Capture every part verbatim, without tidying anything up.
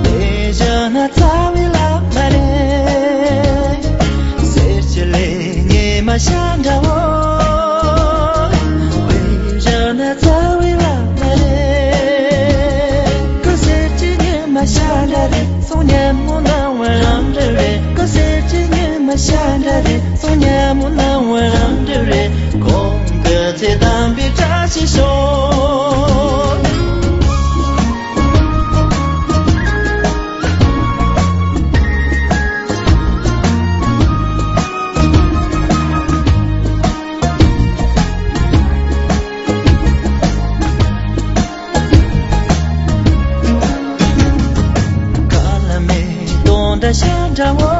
དེ་བཞག་ན་རྩ་བའི་བླ་མ་རེད། གསེར་གྱི་ལས་ཉི་མ་ཤར་འདྲ་བོ། དེ་བཞག་ན་རྩ་བའི་བླ་མ་རེད། གསེར་གྱི་ཉི་མ་ཤར་འདྲ་རེད། གསུང་སྙན་མོ་གནང་བ་རང་འདྲ་རེད། གསེར་གྱི་ཉི་མ་ཤར་འདྲ་རེད། གསུང་སྙན་མོ་གནང་བ་རང་འདྲ་རེད། གོང་དུ་ཚེ་དམ་པའི་བཀྲ་ཤིས་ཤོག། ཀ་ལ་མེ་ཏོག་འདྲ་ཤར་འདྲ་བོ།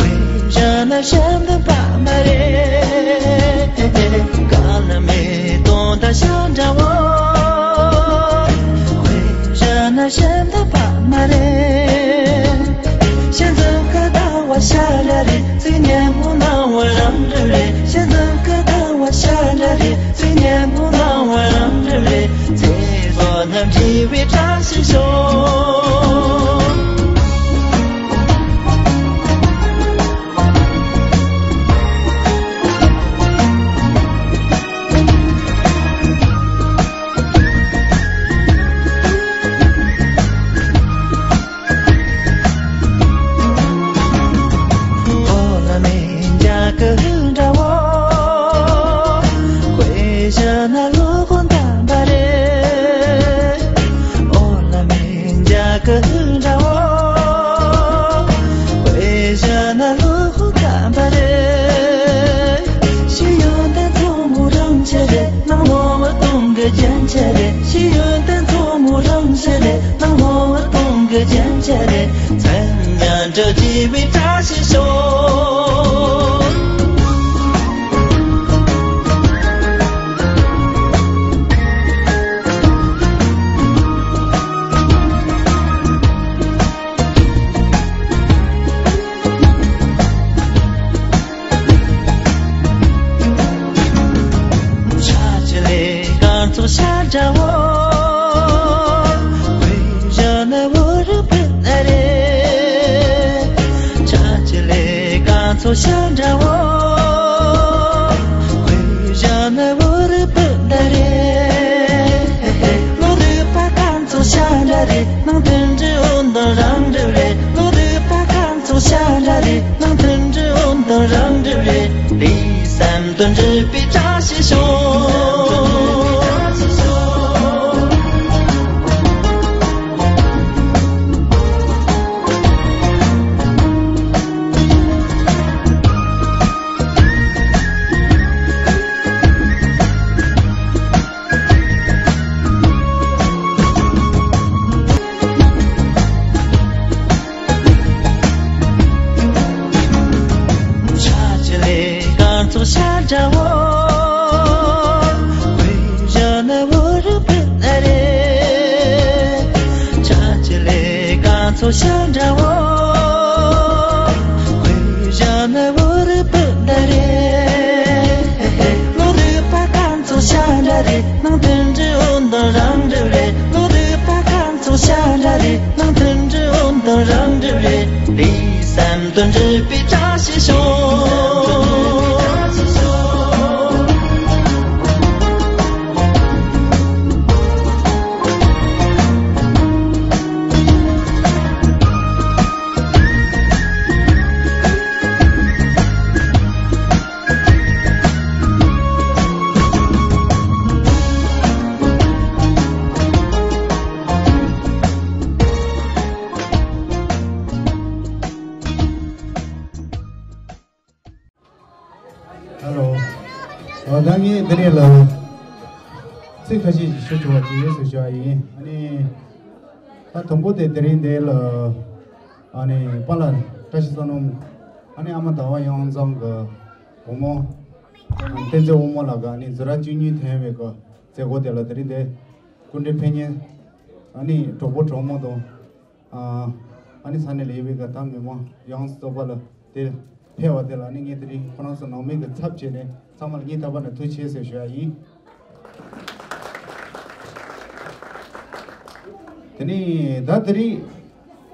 དེ་བཞག་ན་ཤིན་ཏུ་བླ་མ་རེད། ཀ་ལ་མེ་ཏོག་འདྲ་ཤར་འདྲ་བོ། དེ་བཞག་ན་ཤིན་ཏུ་བླ་མ་རེད། ཞལ་འཛུམ་གྱི་ཟླ་བ་ཤར་འདྲ་རེད། གསུང་སྙན་མོ་གནང་བ་རང་འདྲ་རེད། ཞལ་འཛུམ་གྱི་ཟླ་བ་ཤར་འདྲ་རེད། གསུང་སྙན་མོ་གནང་བ་རང་འདྲ་རེད། ཚེ་སྲོག་རྣམས་འབྲེལ་བའི་བཀྲ་ཤིས་ཤོག། འོ་ལ་མེ་འཇའ་གི་ཧུད་འདྲ་བོ། དེ་བཞག་ན་བློ་ཁོག་དམ་པ་རེད། འོ་ལ་མེ་འཇའ་གི་ཧུད་འདྲ་བོ། དེ་བཞག་ན་བློ་ཁོག་དམ་པ་རེད། ཤེས་ཡོན་ལྡན་མཚོ་མོ་རང་ཆེ་རེད། ནང་ལོ་བ་སྟོང་གི་རྒྱན་ཆེ་རེད། ཤེས་ཡོན་ལྡན་མཚོ་མོ་རང་ཆེ་རེད། ནང་ལོ་བ་སྟོང་གི་རྒྱན་ཆེ་རེད། མཚན་སྙན་གྲགས་ཆེ་བའི་བཀྲ་ཤིས་ཤོག། ཆ་ཆི་ལེ་སྐར་ཚོགས་ཤར་འདྲ་བོ། དེ་བཞག་ན་བོད་རིགས་སྤུན་ཟླ་རེད། ཆ་ཆི་ལེ་སྐར་ཚོགས་ཤར་འདྲ་བོ། དེ་བཞག་ན་བོད་རིགས་སྤུན་ཟླ་རེད། ལོ་དུས་པ་སྐར་ཚོགས་ཤར་འདྲ་རེད། ནང་དོན་འབྲི་འོ་འདོན་རང་འགྲིག་རེད། ལོ་དུས་པ་སྐར་ཚོགས་ཤར་འདྲ་རེད། ནང་དོན་འབྲི་འོ་འདོན་རང་འགྲིག་རེད། དེའི་སེམས་དོན་འགྲུབ་པའི་བཀྲ་ཤིས་ཤོག། ཆ་ཆི་ལེ་སྐར་ཚོགས་ཤར་འདྲ་བོ། དེ་བཞག་ན་བོད་རིགས་སྤུན་ཟླ་རེད། ཆ་ཆི་ལེ་སྐར་ཚོགས་ཤར་འདྲ་བོ། དེ་བཞག་ན་བོད་རིགས་སྤུན་ཟླ་རེད། ལོ་དུས་པ་སྐར་ཚོགས་ཤར་འདྲ་རེད། ནང་དོན་འབྲི་འོ་འདོན་རང་འགྲིག་རེད། ལོ་དུས་པ་སྐར་ཚོགས་ཤར་འདྲ་རེད། ནང་དོན་འབྲི་འོ་འདོན་རང་འགྲིག་རེད། དེའི་སེམས་དོན་འགྲུབ་པའི་བཀྲ་ཤིས་ཤོག། ཧེ་ལོ། ཨ་ད་ངས་དེ་རིང་ལ་ཚིག་ཁ་ཤས་ཤིག་ཞུ་ཆོག་པ་ཅིག་ཡོད་ཟེར་ཞུ་བ་ཡིན། ཨ་ནི་ད་དང་པོ་དེ་དེ་རིང་འདི་ལ་ཨ་ནི་པཱ་ལགས་བཀྲ་ཤིས་བསོད་ནམས། ཨ་ནི་ཨ་མ་ཟླ་བ་གཡང་འཛོམས་ཀྱི་བུ་མོ། བསྟན་འཛིན་དབང་མོ་ལགས་ཀྱི་ཨ་ནི་འཛིན་གྲྭ་བཅུ་གཉིས་ཐོན་པའི་གི་མཛད་སྒོ་དེ་ལ་དེ་རིང་འདི་སྐུ་མགྲོན་ཕེབས་མཁན་ཨ་ནི་གྲོགས་པོ་གྲོགས་མོ་དང་། ཨ་ཨ་ནི་ས་གནས་ལ་ཡོད་པའི་གི་ད་མི་མང་ཡོངས་སུ་རྫོགས་པ་ལ་དེ་ཕེབས་པ་དེ་ལ་ཨ་ནི་ངས་དེ་རིང་ཁོ་རང་ཚོ་ནང་མི་གི་ཚབ་བྱས་ནས་ཚང་མ་ལ་སྙིང་ཐག་པ་ནས་ཐུགས་རྗེ་ཆེ་ཟེར་ཞུ་ཡ་ཡིན། དེ་ནས་ད་དེ་རིང་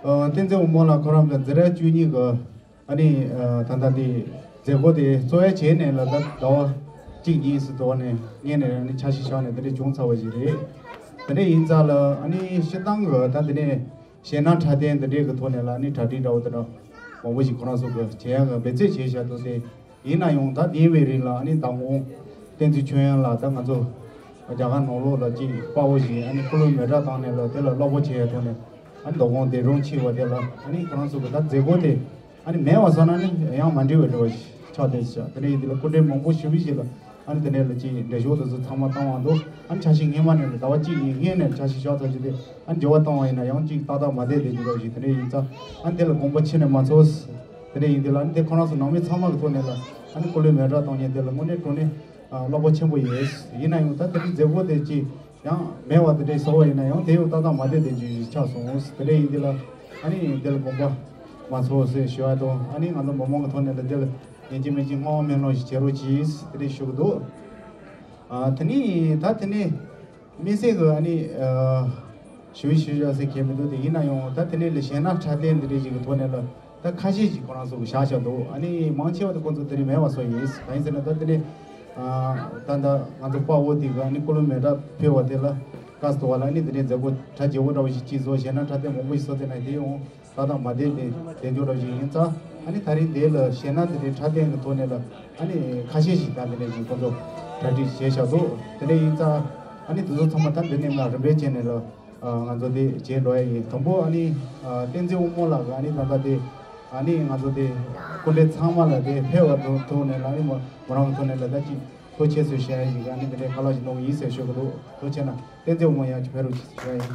ཨ་བསྟན་འཛིན་དབང་མོ་ལགས་ཁོ་རང་གི་འཛིན་གྲྭ་བཅུ་གཉིས་ཀྱི་ཨ་ནི་ཨ་ད་ལྟ་དེ་མཛད་སྒོ་དེ་གཙོ་ཡ་བྱས་ནས་ལ་ད་ཟླ་བ་གཅིག་གཉིས་སུ་དོར་ནས་སྔས་ནས་ཨ་ནི་འཆར་གཞི་བཞག་ནས་དེ་འདྲ་བྱུང་ཚར་བ་ཞིག་རེད། དེ་འདྲ་ཡིན་ཙང་ལ་ཨ་ནི་སྤྱིར་བཏང་གི་ད་དེ་ནས་གཞས་སྣ་འཁྲབ་སྟོན་དེ་འདྲའི་གི་ཐོག་ནས་ལ་ཨ་ནི་གྲ་སྒྲིག་འདྲ་བོ་དེ་འདྲ་མང་པོ་ཞིག་ཁོ་རང་ཚོ་གི་བྱེད་ཡག་གི་འབད་རྩོལ་བྱས་བཞག་འདུག་སྟེ། ཡིན་ན་ཡང་ད་དེའི་བའི་རིང་ལ་ཨ་ནི་མདང་དགོང་བསྟན་འཛིན་ཆོས་དབྱངས་ལགས་ད་ང་ཚོ་རྒྱ་གར་ནང་ལོགས་ལ་ཅིག་དཔའ་བོ་ཞིག་ཨ་ནི་སྐུ་ལུས་མེ་སྲེག་བཏང་ནས་ལ་དེ་ལ་གློ་བུར་བྱས་ཡ་ཐོག་ནས་ཨ་ནི་མདང་དགོང་འདས་གྲོངས་ཕྱིན་པ་དེ་ལ་ཨ་ནི་ཁོ་རང་ཚོ་གི་ད་མཛད་སྒོ་དེ་ཨ་ནི་མེད་པ་བཟོ་ན་ནི་ཡང་མ་འགྲིག་པའི་འདྲ་བ་ཞིག་ཆགས་བསྡད་ཤག་དེ་འདྲ་ཡིན་དུས་ལ་སྐུ་མགྲོན་མང་པོ་ཞེ་པོ་ཞིག་ལ་ཨ་ནི་དེ་ནས་ལ་ཅིག་འགྲེལ་བཤད་དེ་ཚོ་ཚང་མ་བཏང་བ་འདུག་ཨ་ནི་འཆར་གཞི་སྔས་མ་ནས་ལ་ཟླ་བ་གཅིག་གཉིས་སྔས་ནས་འཆར་གཞི་བཞག་ཚར་རྒྱུ་དེ་ཨ་ནི་འགྱུར་བ་བཏང་བ་ཡིན་ན་ཡང་ཅིག་ཏག་ཏག་མ་བསྡད་བསྡད་རྒྱུ་འདྲ་བ་ཞིག་དེ་འདྲ་ཡིན་ཙང་ཨ་ནི་དེ་ལ་དགོངས་པ་ཁྱོན་ནས་མ་ཚོམས། དེ་འདྲ་ཡིན་དུས་ལ་ཨ་ནི་དེ་ཁོ་རང་ཚོ་ནང་མི་ཚང་མ་གི་ཐོག་ནས་ལ་ཨ་ནི་སྐུ་ལུས་མེ་སྲེག་བཏང་མཁན་དེ་ལ་དངོས་གནས་དྲང་གནས་ཨ་བློ་ཕམ་ཆེན་པོ་ཡོད། ཡིན་ན་ཡང་ད་དེ་འདྲའི་མཛད་སྒོ་དེ་ཅིག་ཡང་མེད་པ་དེ་འདྲའི་བཟོ་བ་ཡིན་ན་ཡང་དེ་ཡང་ཏག་ཏག་མ་བསྡད་བསྡད་རྒྱུ་ཞིག་ཆགས་སོང་། དེ་འདྲ་ཡིན་དུས་ལ་ཨ་ནི་དེ་ལ་དགོངས་པ་མ་ཚོམས་ཟེར་ཞུ་བ་དང་ཨ་ནི་ང་ཚོ་མི་མང་གི་ཐོག་ནས་ལ་དེ་ལ་ཡིན་གཅིག་མིན་གཅིག་བསྔོ་བ་སྨོན་ལམ་ཞིག་བྱེད་རོགས་གྱིས་དེ་འདྲ་ཞུ་གི་འདུག་ཨ་དེ་ནས་ད་དེ་ནས། དམིགས་བསལ་གྱི་ཨ་ནི་ཨ་ཞུ་ཞུ་ཡག་ཟེར་མཁན་མི་འདུག་དེ་ཡིན་ན་ཡང་ད་དེ་ནས་ལ་གཞས་སྣ་འཁྲབ་སྟོན་འདི་འདྲ་ཞིག་གི་ཐོག་ནས་ལ་ད་ཁ་ཤས་ཤིག་ཁོ་རང་ཚོ་གི་བཞག་བཞག་འདུག་ཨ་ནི་མང་ཆེ་བ་དེ་ཁོང་ཚོ་དེ་རིང་མེད་པ་བཟོ་ཡིན། གང་ཡིན་ཟེར་ན་ད་དེ་ནས་ཨ་ད་ད་ང་ཚོ་དཔའ་བོ་དེ་གི་ཨ་ནི་སྐུ་ལུས་མེ་སྲེག་ཕུལ་བ་དེ་ལ་དགའ་སྟོན་བ་ལ་ཨ་ནི་དེ་ནས་མཛད་སྒོ་གྲ་རྒྱས་པོ་འདྲ་བོ་ཞིག་ཅིག་བཟོ། གཞས་སྣ་འཁྲབ་སྟོན་མང་པོ་ཞིག་བཟོ། དེ་ན་དེ་ཡང་། ད་ལྟ་མ་བསྡད་དེ་བསྡད་འཇོག་འདྲ་ཞིག་ཡིན་ཙང་ཨ་ནི་ད་རིང་དེ་ལ་གཞས་སྣ་དེ་འདྲའི་འཁྲབ་སྟོན་གྱི་ཐོག་ནས་ལ་ཨ་ནི་ཁ་ཤས་ཤིག་ད་དེ་འདྲ་ཞིག་ཁོང་ཚོ་གྲ་སྒྲིག་བྱས་བཞག་འདུག་དེ་འདྲ་ཡིན་ཙང་ཨ་ནི་དེ་ཚོ་ཚང་མ་ད་འདི་ནས་ལ་རིམ་པས་བྱས་ནས་ལ་ང་ཚོ་དེ་བྱས་འགྲོ་ཡ་ཡིན། དང་པོ་ཨ་ནི་བསྟན་འཛིན་དབང་མོ་ལགས་ཀྱི་ཨ་ནི་ད་ལྟ་དེ་ཨ་ནི་ང་ཚོ་དེ་སྐུ་མགྲོན་ཚང་མ་ལ་དེ་ཕེབས་པ་ཐོག་ནས་ལ་ཨ་ནི་མོ་རང་གི་ཐོག་ནས་ལ་ད་ཅིག་ཐུགས་རྗེ་ཆེ་ཟེར་ཞུ་ཡ་ཡིན། ཨ་ནི་དེ་འདྲའི་ཁ་ལག་ཞིག་གནང་གི་ཡིན་ཟེར་ཞུ་གི་འདུག་ཐུགས་རྗེ་ཆེ་གནང་། བསྟན་འཛིན་དབང་མོ་ཡང་ཅིག་ཕེབས་རོགས་གྱིས་ཟེར་ཞུ་ཡ་ཡིན།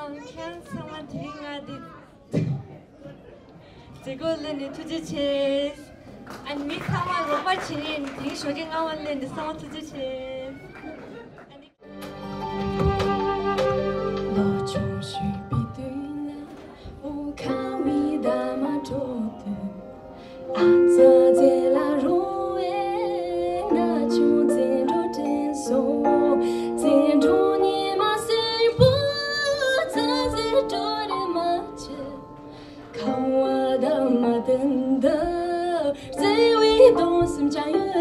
ཨང་། ཁྱེད་ཚང་མ་དེ་རིང་ང་འདི་མཛད་སྒོ་ལ་ནི་ཐུགས་རྗེ་ཆེ། ཨ་ནི་མི་ཚང་མ་རོགས་པ་བྱེད་ནས་དེ་རིང་ཞོགས་ཀས་སྔ་བ་ལ་ནི་ཚང་མ་ཐུགས་རྗེ་ཆེ། ཨ་ནི། ལོ་ཆུང་བཞུགས་པའི་དུས་ན་འོ་ཁ་བའི་འདབ་མ་འགྲོ་དུས། ཨ་ཙ་ཙེ་ལ་རོ་ཨེ་ན་ཆུང་ཙེ་འགྲོ་དྲན་སོང་། ཙེ་འགྲོ་ཉི་མ་སེར་པོ་ཙ་ཙེ་འགྲོ་རེ་མ་ཆེ། ཁ་བ་ད་མ་དན་ད་ཙེ་བའི་གདོང་སེམས་ཅན་ཡོད།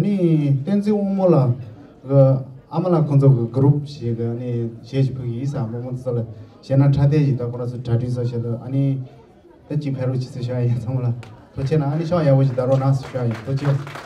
ནི་བསྟན་འཛིན་དབང་མོ་ལགས་ཀྱི་ཨ་མ་ལགས་ཁོང་ཚོ་གི་གུ་རུབ་ཞིག་གི་ནི་གཞས་ཤིག་ཕུལ་གྱི་ཡིན་ས། མོ་མོ་ཚོ་ལ་གཞས་སྣ་ཕྲ་དེ་ཞིག་ད་ཁོ་རང་ཚོ་གྲ་སྒྲིག་བཟོ་བྱས་འདུག་ཨ་ནི་ད་ཅིག་ཕེབས་རོགས་བྱེད་ཟེར་ཞུ་ཡ་ཡིན། ཚང་མ་ལ་ཐུགས་རྗེ་གནང་། ཨ་ནི་ཤོག་ཡག་པོ་ཞིག་བལྟ་རོགས་གནང་ཟེར་ཞུ་ཡ་ཡིན། ཐུགས་རྗེ།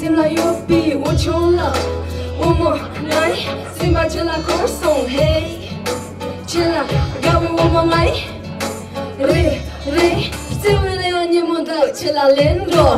སེམས་ལ་ཡོད་པའི་འོ་ཆུང་ལ། འོ་མོ་ང་ཡི་སེམས་པ་ཁྱེད་ལ་འཁོར་སོང་། ཧེ། ཁྱེད་ལ་དགའ་བའི་འོ་མོ་ང་ཡི། རེད་རེད། བརྩེ་བའི་ལས་ཡང་ཉིན་མོ་འདི་ཁྱེད་ལ་ལེན་འགྲོ།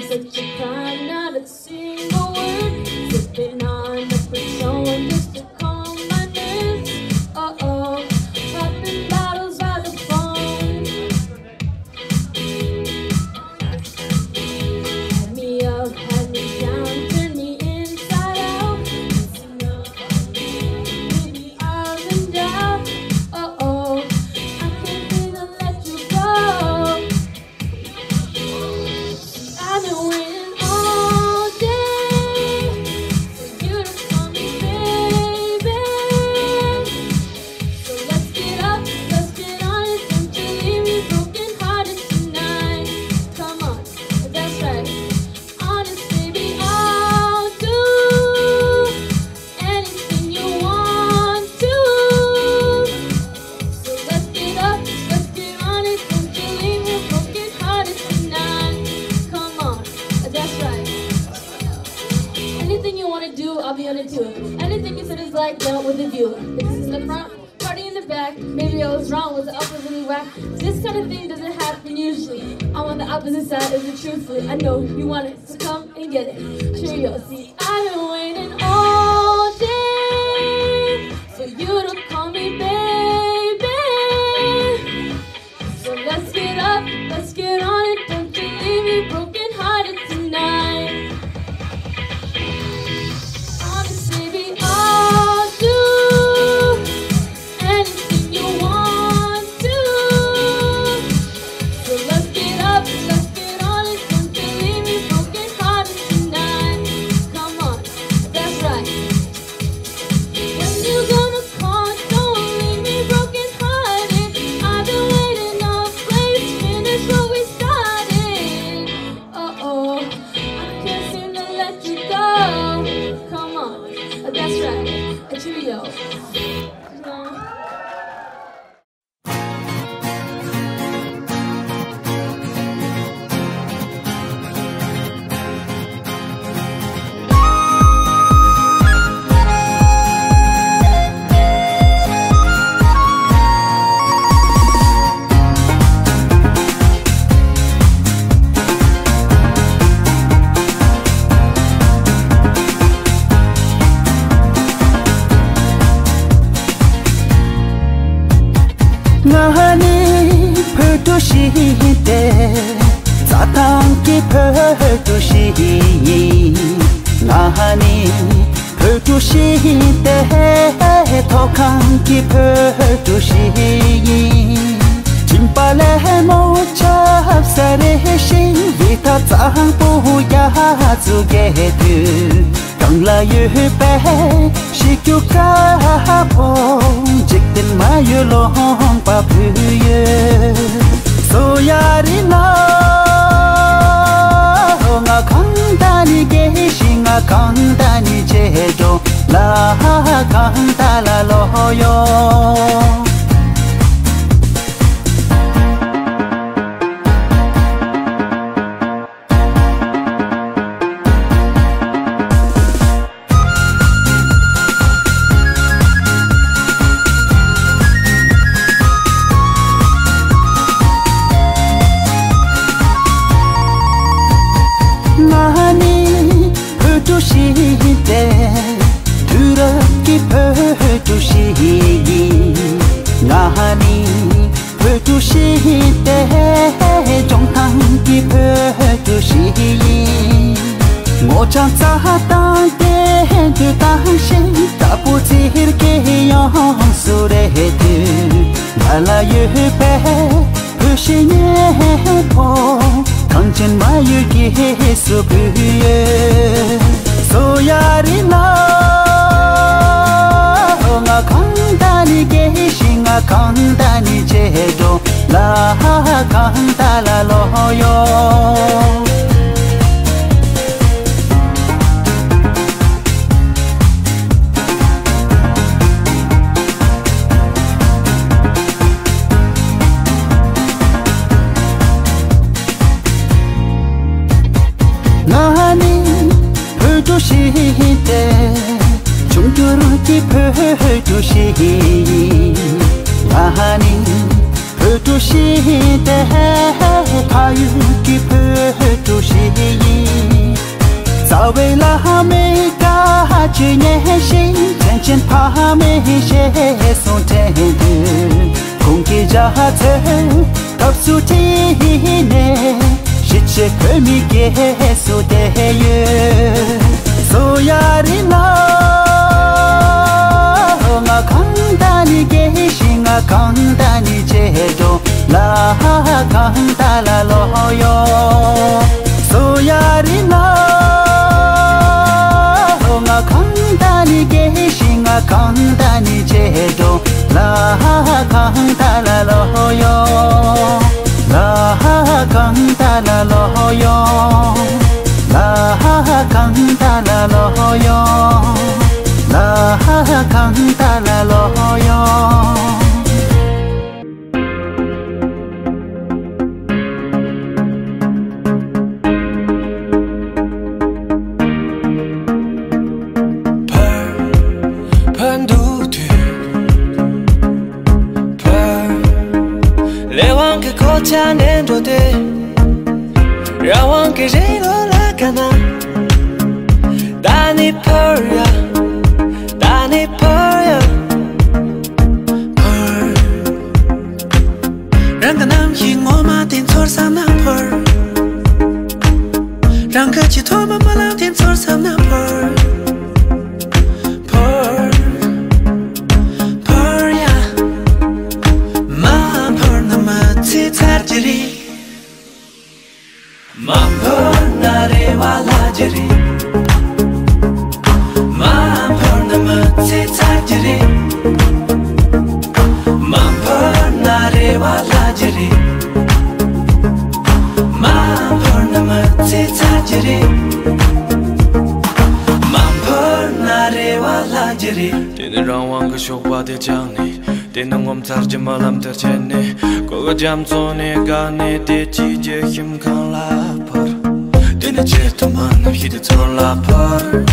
But you cry, not a single word. Sipping on the Patron just to calm my nerves. Uh oh, popping bottles by the phone. Had me up, had me down, turned me inside out. Messing up on me, made me all in doubt. Uh oh, I can't seem to let you go. I've been waiting all day for you to call me, baby. So let's get up, let's get on it. Don't you leave me broken hearted tonight. Come on, that's right. Honest, baby, I'll do anything you want to. So let's get up, let's get on it. Don't you leave me broken hearted tonight. Come on, that's right. Anything you wanna do, I'll be on it too. Anything you said is like, yeah, with a view. This is the front, party in the back. Maybe I was wrong, was the upper really whack? This kind of thing doesn't happen usually. I'm on the opposite side of the truthfully. I know you want it, so come and get it. Cheerio. See, I've been waiting all day for you to call me, baby. So let's get up, let's get on it. Don't you leave me broken hearted tonight. Honest, baby, I'll do anything you want to. So let's get up, let's get on it. Don't you leave me broken hearted tonight. Come on, that's right. When you gonna call? Don't leave me broken hearted. I've been waiting all place. Finish what we started. Uh oh, I can't seem to let you go. Come on, that's right. A cheerio. ང་ནི་བོད་ཕྲུག་ཞིག་སྟེ། རྩྭ་ཐང་གི་བོད་ཕྲུག་ཞིག་ཡིན། ང་ནི་བོད་ཕྲུག་ཞིག་སྟེ། མཐོ་སྒང་གི་བོད་ཕྲུག་ཞིག་ཡིན། མགྲིན་པ་ལས་མོ་ཆབ་ས་རེ་བཞིན། ཡིག་ཐག་གཙང་པོ་རྒྱ་མཚོ་བརྒལ་དུས། གང་ལ་ཡོད་པའི་གཞིས་ཀྱི་བཀའ་པོ། འཇིག་རྟེན་མ་ཡོད་ལོངས་པ་ཕུལ་ཡོད། སོ་ཡ་རི་ལ། ང་གང་ད་ནི་དགེ་ཞིང་། ང་གང་ད་ནི་ཆེ་འགྲོ་ལ། གང་ད་ལ་ལོ་ཡོ། ང་ནི་བོད་ཕྲུག་ཞིག་སྟེ། དུས་རབས་ཀྱི་བོད་ཕྲུག་ཞིག་ཡིན། ང་ནི་བོད་ཕྲུག་ཞིག་སྟེ། ལྗོངས་ཐང་གི་བོད་ཕྲུག་ཞིག་ཡིན། སྔོ་ལྗང་རྩྭ་ཐང་དེ་དུས་དང་ཞིང་། ལྟ་བུ་ཚིར་གྱི་ཡོངས་སུ་རེ་དུས། ང་ལ་ཡོད་པའི་བོད་ཞིག་ཉེ་པོ། གངས་ཅན་མ་ཡུལ་གྱི་སུ་བུ་ཡོད། སོ་ཡ་རི་ལ། ང་གང་ད་ནི་དགེ་ཞིང་། ང་གང་ད་ནི་ཆེ་འགྲོ་ལ། གང་ད་ལ་ལོ་ཡོ། ང་ནི་བོད་ཕྲུག་ཞིག་སྟེ། འབྱུང་འགྱུར་གྱི་བོད་ཕྲུག་ཞིག་ཡིན། ང་ནི་ བོད་ཕྲུག་ཞིག་སྟེ། ཕ་ཡུལ་གྱི་བོད་ཕྲུག་ཞིག་ཡིན། རྩ་བའི་བླ་མའི་བཀའ་ཆོས་ཉན་ཞིང་། དྲིན་ཆེན་ཕ་མའི་ཞལ་གསུང་དྲན་དུས། ཁོང་གི་རྒྱ་མཚོའི་ཐབས་སུ་ཁྲིད་ནས། གཞིས་བྱེས་བོད་མི་སྐྱེས་སུ་བསྡད་ཡོད། སོ་ཡ་རི་ལ། ང་གང་ད་ནི་དགེ་ཞིང་། ང་གང་ད་ནི་ཆེ་འགྲོ། ལ་གང་ད་ལ་ལོ་ཡོ། སོ་ཡ་རི་ལ། ང་གང་ད་ནི་དགེ་ཞིང་། ང་གང་ད་ནི་ཆེ་འགྲོ། ལ་གང་ད་ལ་ལོ་ཡོ། ལ་གང་ད་ལ་ལོ་ཡོ། ལ་གང་ད་ལ་ལོ་ཡོ། ལ་གང་ད་ལ་ལོ་ཡོ། ཕར། ཕར་འདུག་དུས། ཕར། ལས་དབང་གི་གོ་ཆ་ནས་འགྲོ་དུས། རང་དབང་གི་རིང་ལུགས་ལ་དགའ་ན། ད་ནི་ཕར་ཡ། ད་ནི་ཕར་ཡ། ཕར། རང་གི་རྣམ་ཤེས་ངོ་མ་དེ་ཚོར་བསམ་ན་ཕར། རང་གི་ཆེས་ཐོག་མ་རྨི་ལམ་དེ་ཚོར་བསམ་ན་ཕར། ཕར། ཕར་ཡ། མ་ཕར་ན་མི་ཚེ་ཚར་གྱི་རེད། མ་འཕུར་ན་རེ་བ་ལྷག་གི་རེད། མ་འཕུར་ན་མི་ཚེ་ཚར་གྱི་རེད། མ་འཕུར་ན་རེ་བ་ལྷག་གི་རེད། མ་འཕུར་ན་མི་ཚེ་ཚར་གྱི་རེད། མ་འཕུར་ན་རེ་བ་ལྷག་གི་རེད། དེ་ནས་རང་དབང་གི་ཞོགས་པ་དེ་བཅངས་ནས། དེ་ནི་ངོ་མཚར་གྱི་རྨི་ལམ་དེར་ཆས་ནས། གོ་གི་རྒྱ་མཚོ་ནས་བརྒལ་ནས། དེ་ཅིའི་རྒྱུ་ཞིང་ཁམས་ལ་ཕར། དེ་ནི་ཆེས་ཐོག་མ་རྣམ་ཤེས་དེ་ཚོར་ལ་ཕར།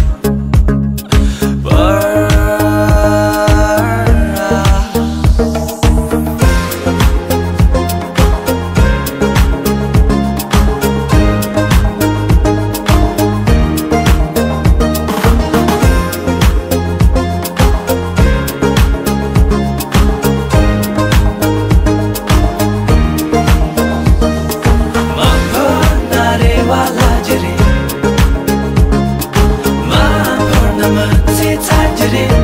ཕར། མ་འཕུར་ན་རེ་བ་ལྷག་གི་རེད། མ་འཕུར་ན་མི་ཚེ་ཚར་གྱི་རེད།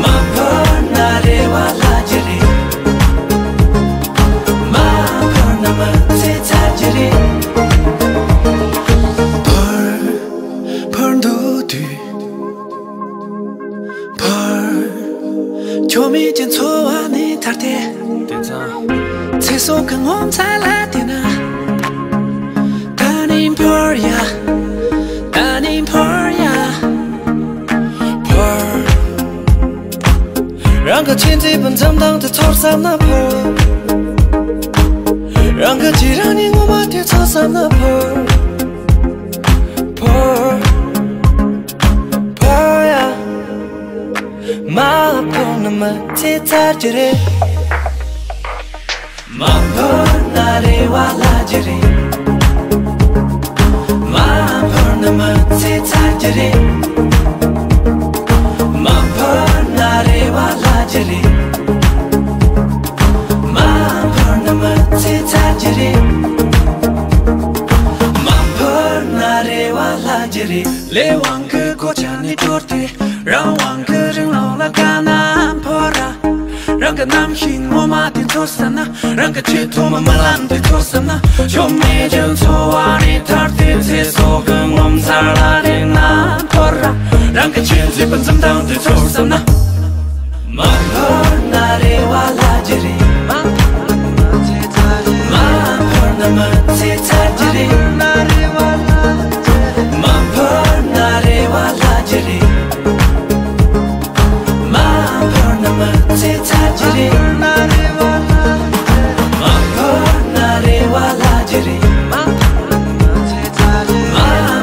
མ་འཕུར་ན་རེ་བ་ལྷག་གི་རེད། མ་འཕུར་ན་མི་ཚེ་ཚར་གྱི་རེད། ཕར། ཕར་འདུག་དུས། ཕར། ཁྱོད་མེད་ཀྱི་འཚོ་བ་ནས་ཐར་ཏེ། དེང་སང་། ཚེ་སྲོག་གི་ངོ་མཚར་ལ་བལྟས་ན། ད་ནི་ཕར་ཡ། ད་ནི་ཕར་ཡ། ཕར། རང་གི་ཆེས་མཛེས་པའི་འཛུམ་མདངས་དེ་ཚོར་བསམ་ན་ཕར། རང་གི་རྗེས་རང་ཉིད་ངོ་མ་དེ་ཚོར་བསམ་ན་ཕར། ཕར། ཕར་ཡ། མ་འཕུར་ན་མི་ཚེ་ཚར་གྱི་རེད། མ་འཕུར་ན་རེ་བ་ལྷག་གི་རེད། མ་འཕུར་ན་མི་ཚེ་ཚར་གྱི་རེད། མ་འཕུར་ན་རེ་བ་ལྷག་གི་རེད། མ་འཕུར་ན་མི་ཚེ་ཚར་གྱི་རེད། མ་འཕུར་ན་རེ་བ་ལྷག་གི་རེད། ལས་དབང་གི་གོ་ཆ་ནས་གྲོལ་ཏེ། རང་དབང་གི་རིང་ལུགས་ལ་དགའ་ན་ཕར་ར། རང་གི་རྣམ་ཤེས་ངོ་མ་དེ་ཚོར་བསམ་ན། རང་གི་ཆེས་ཐོག་མ་རྨི་ལམ་དེ་ཚོར་བསམ་ན། ཁྱོད་མེད་ཀྱི་འཚོ་བ་ནས་ཐར་ཏེ། ཚེ་སྲོག་གི་ངོ་མཚར་ལ་བལྟས་ན་ཕར་ར། རང་གི་ཆེས་མཛེས་པའི་འཛུམ་མདངས་དེ་ཚོར་བསམ་ན། མ་འཕུར་ན་རེ་བ་ལྷག་གི་རེད། མ་འཕུར་ན་མི་ཚེ་ཚར་གྱི་རེད། མ་འཕུར་ན་རེ་བ་ལྷག་གི་རེད། མ་འཕུར་ན་མི་ཚེ་ཚར་གྱི་རེད། མ་འཕུར་ན་རེ་བ་ལྷག་གི་རེད། མ་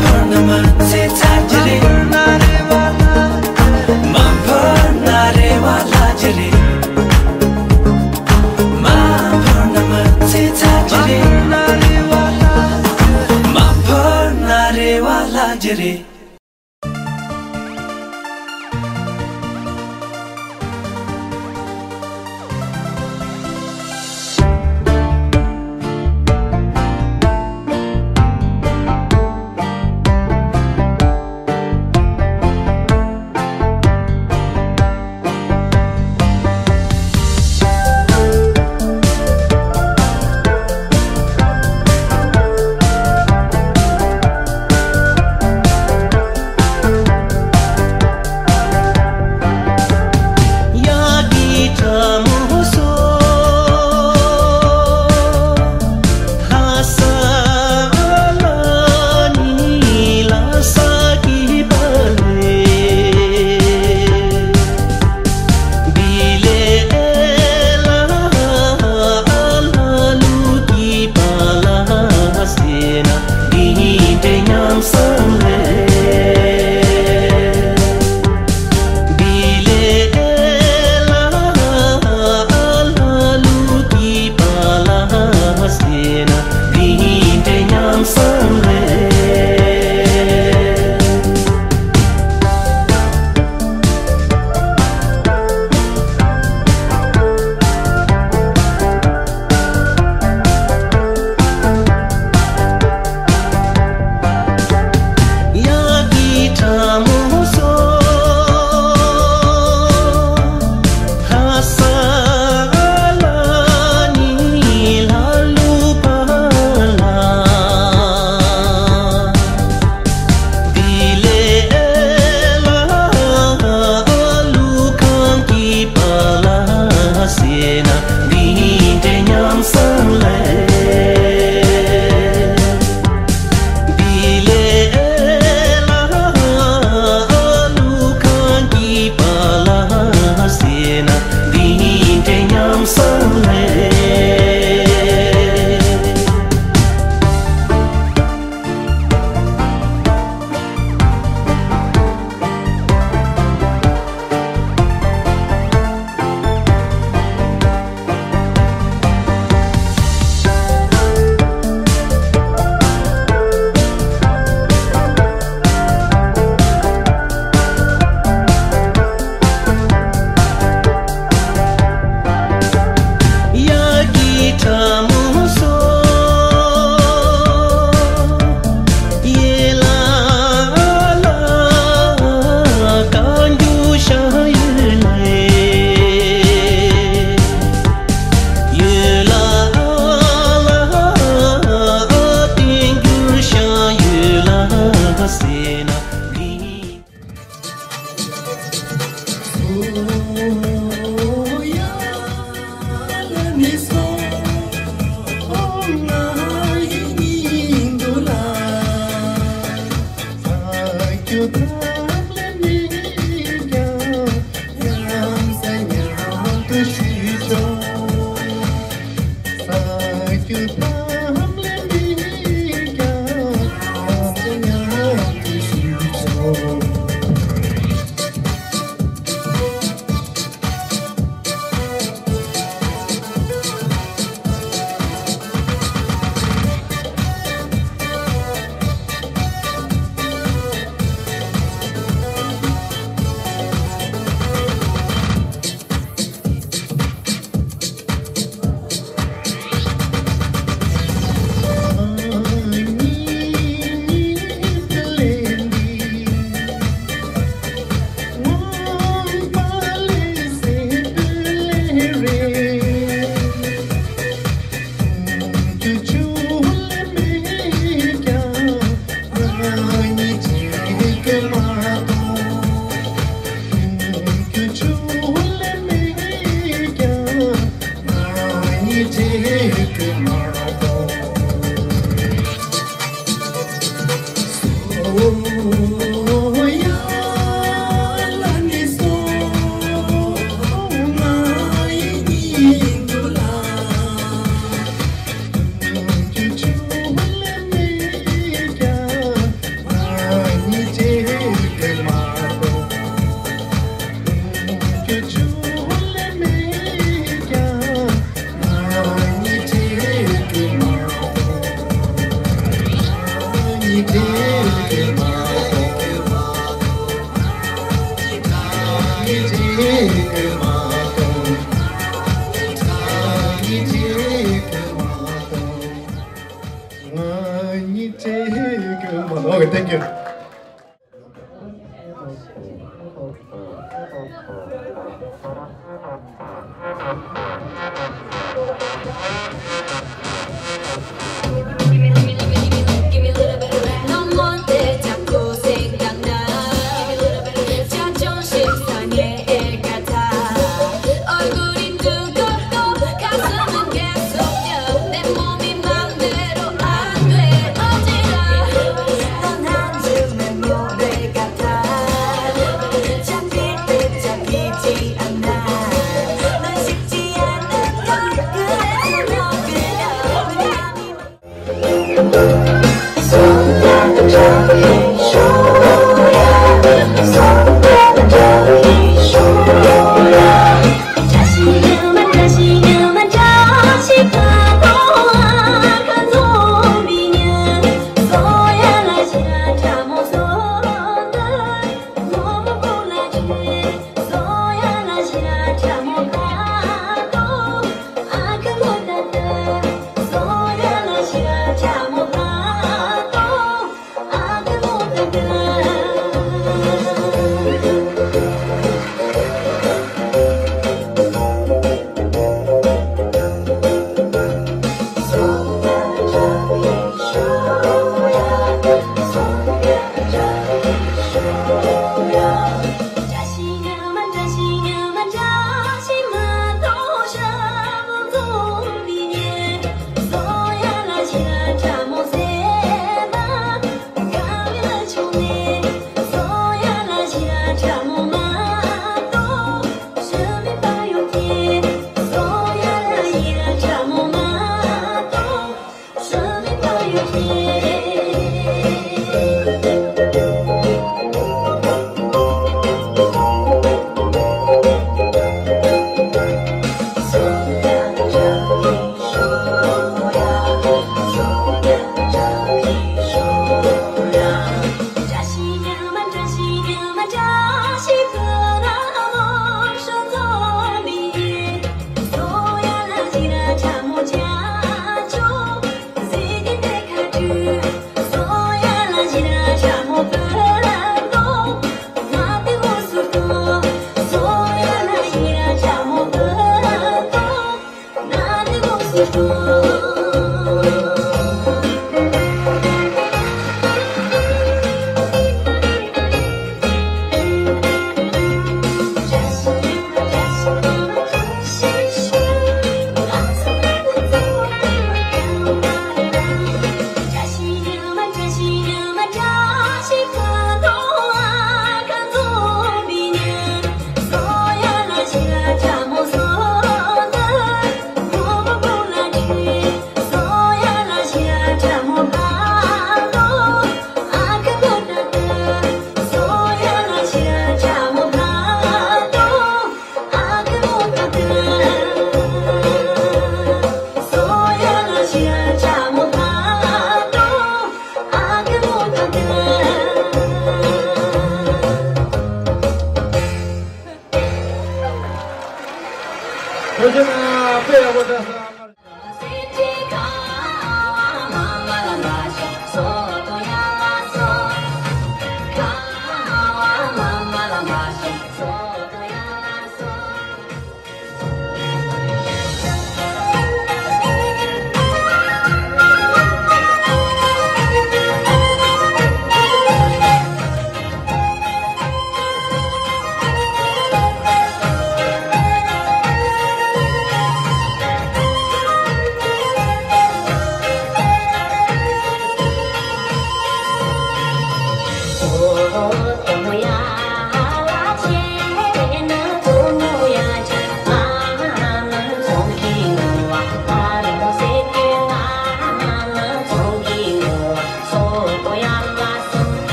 འཕུར་ན་མི་ཚེ་ཚར་གྱི་རེད། མ་འཕུར་ན་རེ་བ་ལྷག་གི་རེད། ཨ་ཇེ་རེད། Okay, thank you.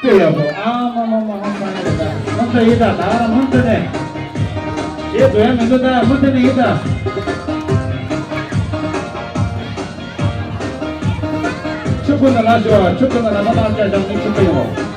ལྟོས་ཡག་པོ། ཨ་མ་མ་མ། ཧང་སང་ཡིན་ད། ཧང་སང་ཡིན་ད། ད་མུ་མཐུད་ནས་ཞེས་འགྲོ་ཡ་མི་འདུག་ད་མུ་མཐུད་ནས་ཡིན་ད། ཆུ་ཁུ་ན་ལ་ཞོ། ཆུ་ཁུ་ན་ལ་མ་ལ་ཅ་ཞང་ནི་ཆུ་ཁུ་ཡོང་།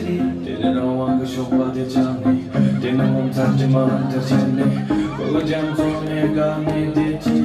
དེ་ནས་རང་དབང་གི་ཞོགས་པ་དེ་ཆགས་ནས། དེ་ནས་ངོ་མཚར་དྲི་མ་ལམ་མཐར་ཕྱིན་ནས། ཁོ་ལ་རྒྱ་མཚོ་ནས་དགའ་ནས་བསྡད་ཀྱི།